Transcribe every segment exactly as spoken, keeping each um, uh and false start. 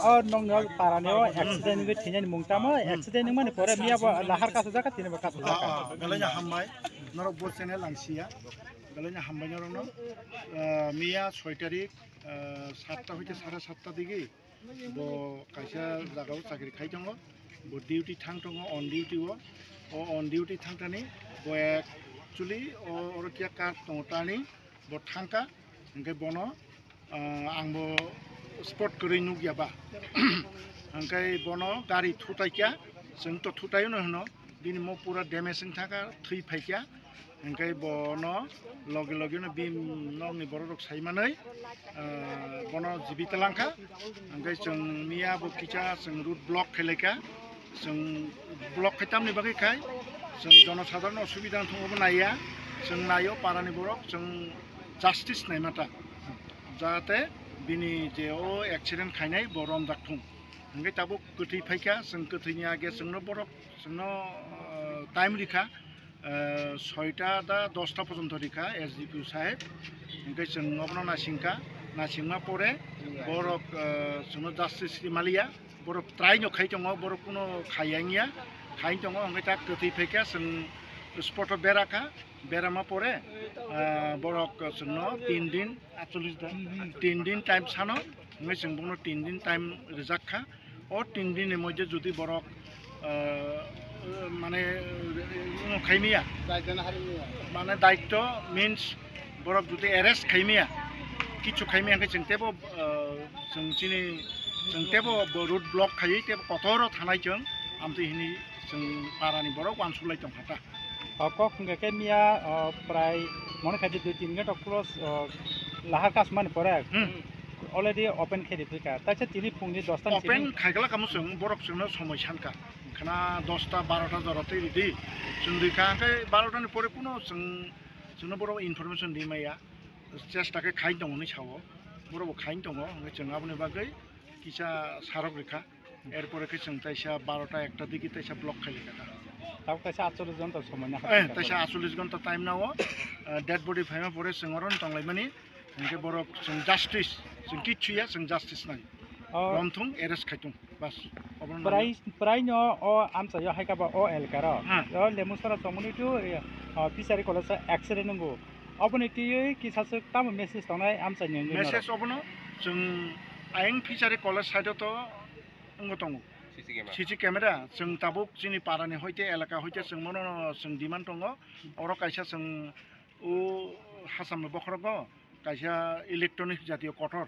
O nokni o parani o accident wngwi thwinani mung tamo, accident wngmani pore miya bo lahar kasajak kha, tini bo kasajak kha. Ah, ah, belai no hambai, norok bo channel ang siya, belai no hambai norok no. Ah, miya soi tarik, ah, satta hoite sare satta digi bo kaisa jaga o chakri khai tongo, bo duty thang tongo, on duty o, o on duty thang thani bo actually o oro kiya car tongo tani, bo thangkha, hingke bono, ah, ang bo spot kwrwi nukya ba. Hingke bono gari thutaikya, chwng to thutaino hino, bini mo pura damage wng thangkha, thwi phaikya. Hingke bono loge loge no bini nokni borok rok saimanwi, ah, bono jibi talangkha. Hingke chwng miya bo kisa chwng road block khailai kha. Chwng block khai tamni bagwi khai, chwng jonosadharon osubida wng thung obo naiya, chwng naio parani borok, chwng justice naimata, jahate bini je o accident khainai bo romjak thung. Hingke tabuk kwthwi phaikha, chwng kwthwini age chwngno borok, chwngno, ah, time rikha, ah, soita da dosta porjonto rikha S D P O saheb. Hingke chwng obono nasingkha, nasingma pore borok, ah, chwngno justice rimaliya. Borok try no khai tongo, borok kuno khai ya wngya, khai tongo, hingke ta kwthwi phaikha, chwng spot o bera kha, berama pore, ah, borok chwngno tin din, tin din time sano, hingke chwng bono tin din time rijak kha. O tin din ni moddhe jodi borok, ah, mane, uh, khaimiya, mane daityo means borok jodi arrest khaimiya, kichu khaimiya, hingke chwng tebo, ah, chwng chini, chwng tebo bo road block khaiwi tebo kotoro thanai chwng, amtwi hini chwng parani borok uansuk lai tongkha ta. O kok hingke khe miya, o, prai mone khaidi dui tin ghonta close, o, lahar kasmani pore, hmm, already open khe riphika. Taisa tini phungni dosta ni open simi khaikla kamo chwng borok chwngno somoi sankha. Khana dosta barota jora twi ridi. Chwng rikha hingke barota ni pore kuno chwng, chwngno borok information rimaya. Chesta khe khai tongo hinwi sao. Borok bo khai tongo, hingke chwng aboni bagwi kisa sarok rikha. Erpore khe chwng taisa barota ekta digi taisa block khai rikha. Tabuk taisa atchollish ghonta somoi na. Eh, taisa atchollish ghonta time nao, eh, dead body phaima pore chwng oro tonglaimani. Hingke borok chwng justice, chwng kichu ya, chwng justice nai. O romthung, arrest khaitung. Bas. Obono prai, nai. Prai no o amchaio hai kha ba o elkaro. Ha. O Lemusora chongmani tu, eh, o Fishery College accident nungo. Oboni tiyoi kisa swk tamo message tongnai amchaini wngwi norok? Message obono chwng ayang Fishery College side o to wngwi tongo. C C camera. C C camera, chwng tabuk chini parani hoite elaka hoite chwng mono chwng demand tongo. Oro kaisa chwng o Hasamni bokhorogo kaisa electronic jatiyo kotor.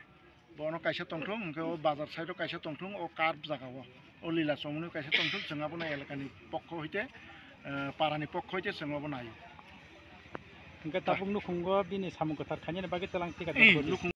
Bono kaisa tongthung, hingke o bazar side o kaisa tongthung, o curve jaga o, o lila chomoni kaisa tongthung, chwng abono elakani pokho hoite, eh, parani pokho hoite chwng abono naio. Hingke tabuk nukhungo bini samung kwthar khainani bagwi telang thika. Eh, nukhung-